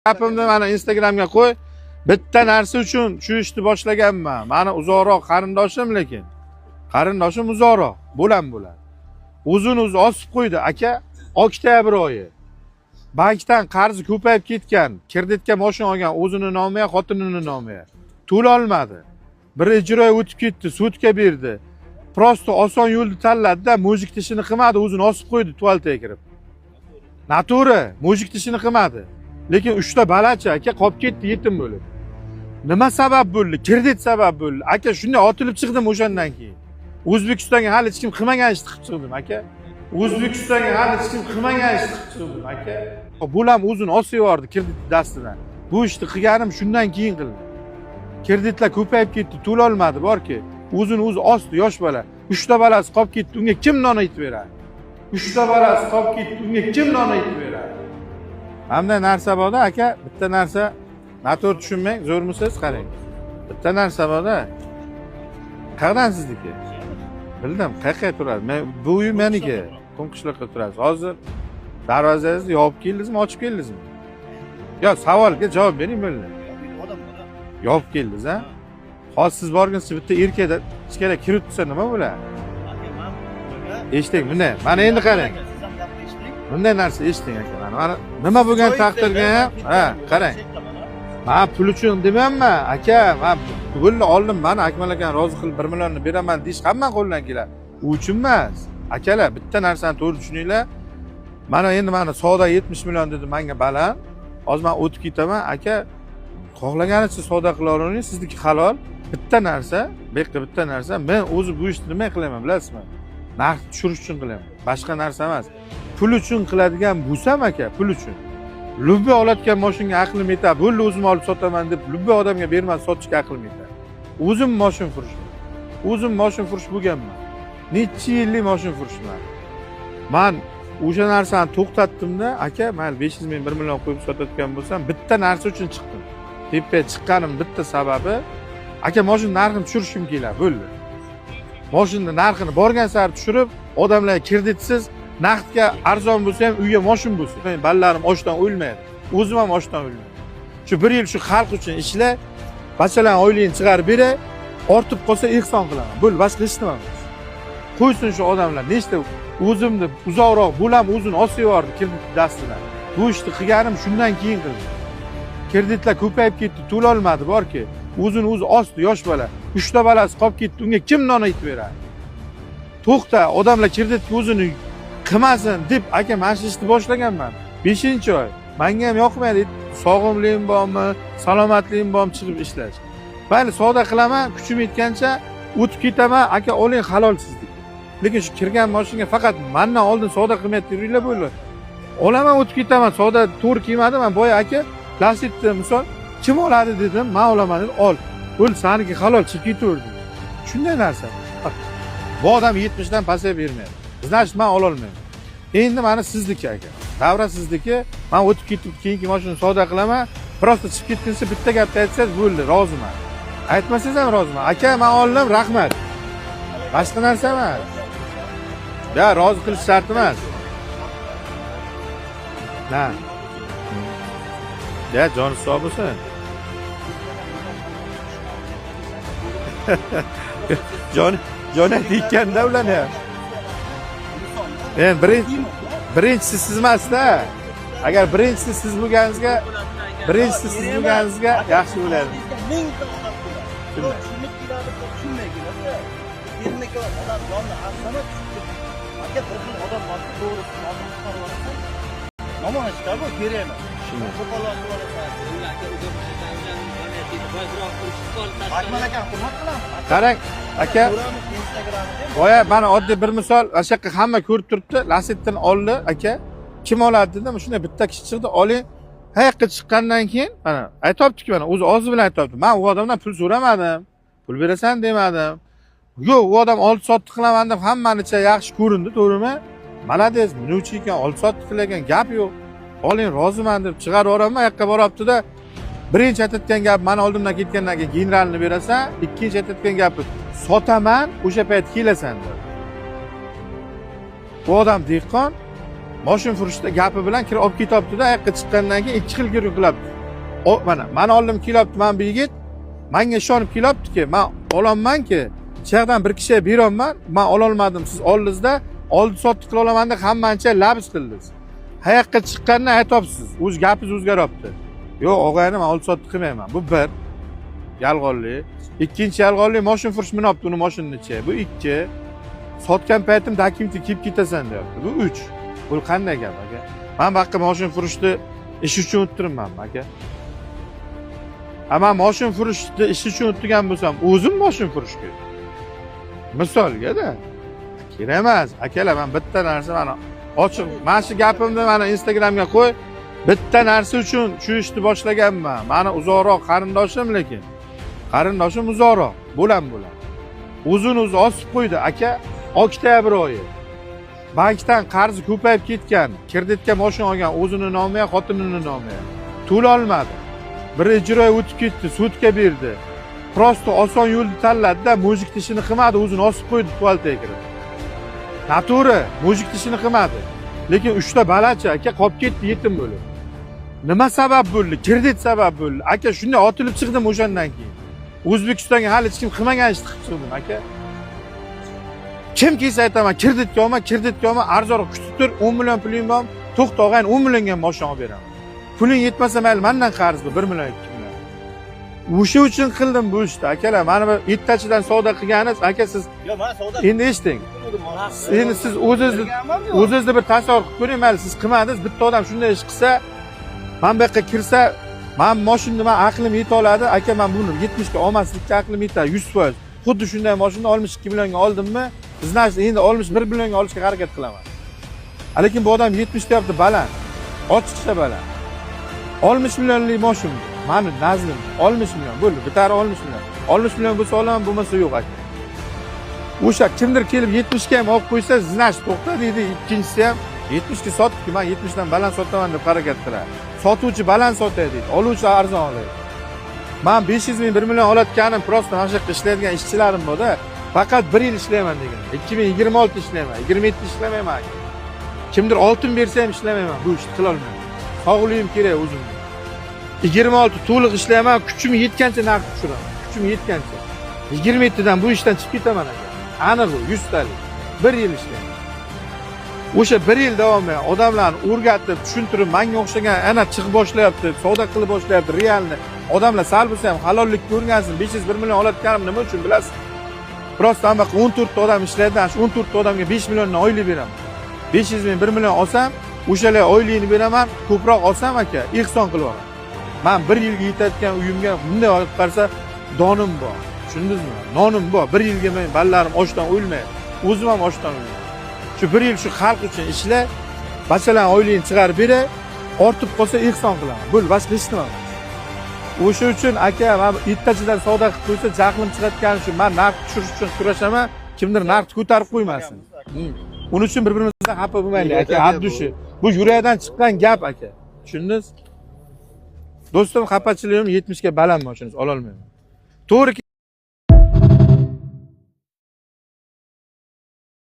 Gapimni mana Instagramga qo'y. Bitta narsa uchun shu ishni boshlaganman. Mani uzoqroq qarindoshim, lekin qarindoshim uzoqroq bo'lam bo'ladi. O'zini o'zi osib qo'ydi aka. Oktyabr oyi. Bankdan qarzi ko'payib ketgan, kreditga mashina olgan, o'zini nomiga, xotinini nomiga. To'la olmadi. Bir ijro o'tib ketdi, sudga berdi. Просто oson yo'lni tanladi-da, мужик ishini qilmadi, o'zini osib qo'ydi tualetga kirib. Noto'g'ri, мужик ishini qilmadi. Lekin 3 ta balacha aka qolib ketdi yetim bo'lib. Nima sabab bo'ldi? Kredit sabab bo'ldi. Aka shunday otilib chiqdim o'shandan keyin. O'zbekistonga hali hech kim qilmagan ishni qilib chiqdim aka. O'zbekistonga hali hech kim qilmagan ishni qilib chiqdim aka. Bo'lam o'zini osib yubordi kredit dastidan. Bu ishni qilganim shundan keyin qildim. Kreditlar ko'payib ketdi, to'la olmadi borki. O'zini o'zi osdi yosh bola. 3 ta balasi qolib ketdi, unga kim non aytib beradi? 3 ta balasi qolib ketdi, unga kim non aytib beradi? Hamda narsa borda aka, bitta narsa noto'g'ri tushunmang, zo'rmisiz qarang. Bitta narsa borda. Qayerdan sizniki? Bildim, qayerga turadi? Men bu uy meniki. Qumqishloqda turasiz. Hozir darvozangizni yopib keldingizmi, ochib keldingizmi? Yo, savolga javob bering bo'ldi. Yopib keldingiz, ha? Hozir siz borguncha bitta erkakda ichkariga kirib tursa nima bo'ladi? Eshiting, bunday. Mana endi qarang. Bunday narsa eshiting aka. Mana nima bo'lgan taqdirga ham, ha, qarang. Men pul uchun demayapman, aka, men bugunni oldim, mani Akmal akani rozi qilib 1 millionni beraman deyish hamma qo'ldan keladi. U uchun emas. Akalar, bitta narsani to'g'ri tushuninglar. Mana endi mana savdo 70 million dedi menga baland. Hozir men o'tib ketaman, aka, xohlaganicha savdo qilavering, sizniki halol. Bitta narsa, bu yoqda bitta narsa, men o'zi bu ishni nima qilaman bilasizmi? Narx tushirish uchun qilaman. Boshqa narsa emas. Pul uchun qiladigan bo'lsam aka, pul uchun. Любой olayotgan mashinga aqlim yetadi. Bo'ldi, o'zim olib sotaman deb любой odamga bermas sotishga aqlim yetadi. O'zim moshin furushman. O'zim moshin furush bo'lganman. Necha yillik moshin furushman. Man o'sha narsani to'xtatdimda, aka, mayli 500 ming 1 million qo'yib sotayotgan bo'lsam, bitta narsa uchun chiqdim. Tepaga chiqqanim bitta sababi, aka, moshin narxini tushirishim keladi, bo'ldi. Moshinni narxini borgan sari tushirib, odamlar kreditsiz naqdga arzon bo'lsa ham uyga moshin bo'lsin. Men ballalarim ochdan o'lmaydi. O'zim ham ochdan o'lmayman. Shu bir yil shu xalq uchun ishla, bachalarni oyligini chiqarib beray, ortib qolsa ehson qilaman. Bo'ldi, boshqa hech nima emas. Qo'ysin shu odamlar, nechta o'zimni uzoqroq bo'lam o'zini osib yubordi kredit dastidan. Bu ishni qilganim shundan keyin qildim. Kreditlar ko'payib ketdi, to'la olmadi borki. O'zini o'zi osdi yosh bola. 3 ta balasi qolib ketdi, unga kim non aytib beradi? To'xta, odamlar kreditga o'zini qilmasin deb aka mana shu ishni boshlaganman. 5-oy. Menga ham yoqmaydi. Sog'imligim bormi, salomatligim bormi chiqib ishlash. Mayli savdo qilaman, kuchim yetgancha o'tib ketaman, aka oling halol sizniki. Lekin shu kirgan mashinaga faqat mendan oldin savdo qilmayapti yuringlar bo'ldi. Olaman o'tib ketaman, savdo to'g'ri kelmadi. Men boya aka Lacetti misol kim oladi dedim, men olaman dedi, ol. Bo'ldi, saniki halol chiqib ketaver dedi. Shunday narsa. Bu odam 70 dan pastga bermaydi. Значит, men ololmayman. Endi mana sizniki aka. Davra sizniki. Men o'tib ketib keyingi mashinani savdo qilaman. Просто chiqib ketguncha bitta gapni aytsangiz bo'ldi, roziman. Aytmasangiz ham roziman. Aka, men oldim, rahmat. Boshqa narsa emas. Ya, rozi qilish shart emas. Ha. Ya, joni sog' bo'lsin. Joni tekkanda ularni ham. Endi birinchisi siz emas-da. Agar birinchisi siz bo'lganingizga, birinchisi siz bo'lganingizga yaxshi bo'lardi. Ming xil odam keladi. Birov tushunib keladi, birov tushunmay keladi. Endi odam jonni asrama tushib. Aka bir xil odam borki, to'g'risini odam chiqarib yuborasan. Yomon ishlar bu, kerak emas. Qo'polroq qilib yuborasan. Akmal aka hurmat qilamiz. Qarang, aka, Ko'ramiz Instagramida. boya mana oddiy bir misol, o'sha yoqqa hamma ko'rib turibdi, Lacettini oldi aka. Kim oladi dedim, shunday bitta kishi chiqdi, oling. Qayoqqa chiqqandan keyin mana aytyaptiki, mana o'zi og'zi bilan aytyapti. Men u odamdan pul so'ramadim. Pul berasan demadim. Yo'q, u odam oldi sotdi qilaman deb hammanicha yaxshi ko'rindi, to'g'rimi? Молодец, minuvchi ekan, oldi sotdi qilagan gap yo'q. Oling, roziman deb chiqarib yuboraman, yoqqa boryapti-da. Birinchi aytayotgan gap mani oldimdan ketgandan keyin generalni berasan, ikkinchi aytayotgan gapi sotaman, o'sha payt kelasan deb. Bu odam dehqon, Moshin furushda gapi bilan kirib olib ketyapti-da, ayoqqa chiqqandan keyin ikki xil gurung qilyapti. O, mana, mani oldim kelyapti mana bu yigit. Menga ishonib kelyaptiki, men ololmanki, shu yoqdan bir kishiga beryapman, men ololmadim, siz oldingizda oldi sotdi qila olaman deb hammancha labs qildingiz. Hayoqqa chiqqandan aytyapsiz, o'z gapingiz o'zgaryapti. Yo'q, og'ayni, men oldi sotdi qilmayman. Bu bir yolg'onlik. Ikkinchi yolg'onlik, moshin furush minyapti uni moshinni ichiga. Bu ikki. Sotgan paytim dokumentni kiyib ketasan deyapti. Bu uch. Bu qanday gap aka? Men bu yoqqa moshin furushni ish uchun o'tiribman aka. Ha, men moshin furushni ish uchun o'tirgan bo'lsam, o'zim moshin furushga. Misolga-da. Kerak emas. Akalar, men bitta narsa mana ochiq, mana shu gapimni mana Instagramga qo'y. Bitta narsa uchun shu ishni boshlaganman. Mani uzoqroq qarindoshim lekin. Qarindoshim uzoqroq, bo'lam bo'lam. O'zini o'zi osib qo'ydi aka, oktyabr oyi. Bankdan qarzi ko'payib ketgan, kreditga mashina olgan, o'zini nomiga, xotinini nomiga. To'la olmadi. Bir ijro o'tib ketdi, sudga berdi. Просто oson yo'lni tanladi-da, мужик ishini qilmadi, o'zini osib qo'ydi tualetga kirib. Noto'g'ri, мужик ishini qilmadi. Lekin 3 ta balacha aka qolib ketdi yetim bo'lib. Nima sabab bo'ldi? Kredit sabab bo'ldi. Aka, shunday otilib chiqdim o'shandan keyin. O'zbekistonga hali hech kim qilmagan ishni qilib chiqdim aka. Kim kelsa aytaman, kreditga olma, kreditga olma, arzonroq kutib tur, 10 million puling bormi? To'xta og'ayni, 10 millionga mashina olib beraman. Puling yetmasa mayli, mandan qarz bu 1 million, 2 million. O'sha uchun qildim bu ishni, akalar. Mana bu ertachidan savdo qilganingiz, aka, siz Yo'q, men savdo endi eshiting. Endi siz o'zingizni bir tasavvur qilib ko'ring, mayli, siz qilmadingiz, bitta odam shunday ish qilsa, mana bu yoqqa kirsa, man moshinani man aqlim yeta oladi, aka, man buni 70 ga olmaslikka aqlim yetadi 100%. Xuddi shunday moshinani 62 millionga oldimmi, значит, endi 61 millionga olishga harakat qilaman. Lekin bu odam 70 deyapti, baland. Ochiqcha baland. 60 millionlik moshin bu. Mani nazrim 60 million bo'ldi, bitari 60 million. 60 million bo'lsa olaman, bo'lmasa yo'q aka. O'sha kimdir kelib 70 ga ham olib qo'ysa, значит, to'xta deydi, ikkinchisi ham 70 ga sotibki, man 70 dan baland sotaman deb harakat qiladi. Sotuvchi baland sotadi deydi, oluvchi arzon oladi. Man 500 ming, 1 million olayotganim просто mana shu yerda ishlaydigan ishchilarim bor-da. Faqat 1 yil ishlayman degan. 2026 ishlayman, 27 ishlamayman aka. Kimdir oltin bersa ham ishlamayman, bu ishni qila olmayman. Sog'lig'im kerak o'zimga. 26 to'liq ishlayman, kuchim yetgancha narx tushiraman. Kuchim yetgancha. 27 dan bu ishdan chiqib ketaman aka. Aniq u, 100 talik. 1 yil ishlayman. O'sha 1 yil davomida odamlarni o'rgatib, tushuntirib, manga o'xshagan ana chiqib boshlayapti, savdo qilib boshlayapti, реально. Odamlar sal bo'lsa ham halollikka o'rgansin. 501 million olayotganim nima uchun bilasiz? Просто hamma 14 ta odam ishlaydi, ana shu 14 ta odamga 5 milliondan oylik beraman. 500 ming, 1 million olsam, o'shalar oyligini beraman, ko'proq olsam aka, ehson qilib yuboraman. Man 1 yilga yetayotgan uyimga bunday olib qarasa, donim bor. Tushundingizmi? Nonim bor. 1 yilga men bolalarim ochdan o'lmaydi. O'zim ham ochdan o'lmayman. Shu 1 yil shu xalq uchun ishla, masalan, oyligini chiqarib beray, ortib qolsa ehson qilaman. Bo'ldi, boshqa hech nima emas. O'sha uchun aka, mana ertachidan savdo qilib qo'ysa, jahlim chiqayotgani shu. Man narx tushirish uchun kurashaman, kimdir narxni ko'tarib qo'ymasin. Uning uchun bir-birimizdan xafa bo'lmaylik aka, от души. Bu yurakdan chiqqan gap aka. Tushundingiz? Do'stim, xafachiligim 70 ga baland mashinangiz ololmayman. To'g'ri.